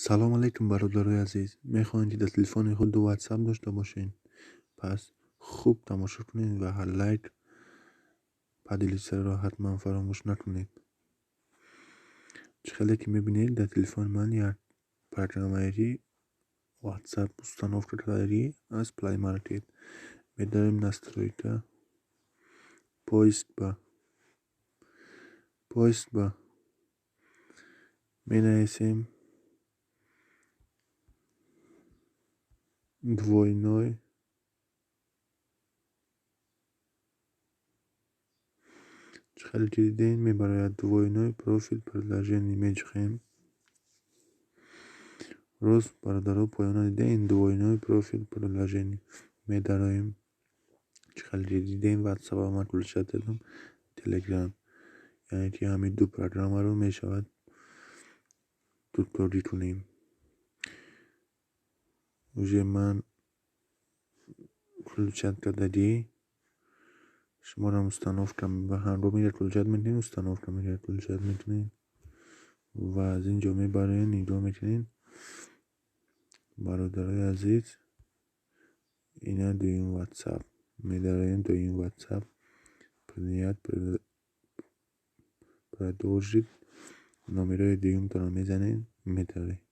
Салом алейкум, бародарои азиз. Мехоҳем, ки дар телефони худ ду ватсап дошта бошед? Пас хуб тамошо кунед ва лайк, поделиться ро ҳатман фаромӯш накунед. Чӣ хеле ки мебинед, дар телефони ман як программаи ватсап установка кардагӣ аз Play Market. Медарем настройка, поиск ба менависем двойной, чӣ хеле ки дидем, мебарояд двойной профиль приложение, меҷухем. Рост, бародаро, поёна дидем двойной профиль приложение, медароем. Чӣ хеле ки дидем, ватсапа ман включать кардам, телеграм, яъне ки ҳамин ду программаро мешавад дуторӣ кунем. Уже ман включать кардагӣ, шуморам установка ба ҳангоми включать мекунед, установка мекунед, включать мекунед ва аз ин ҷо мебароед, нигоҳ мекунед. Бародарои азиз, ина дуюм ватсап медароем, дуюм ватсап, принять, продолжить, номерои дуюмтонро мезанед, медаред.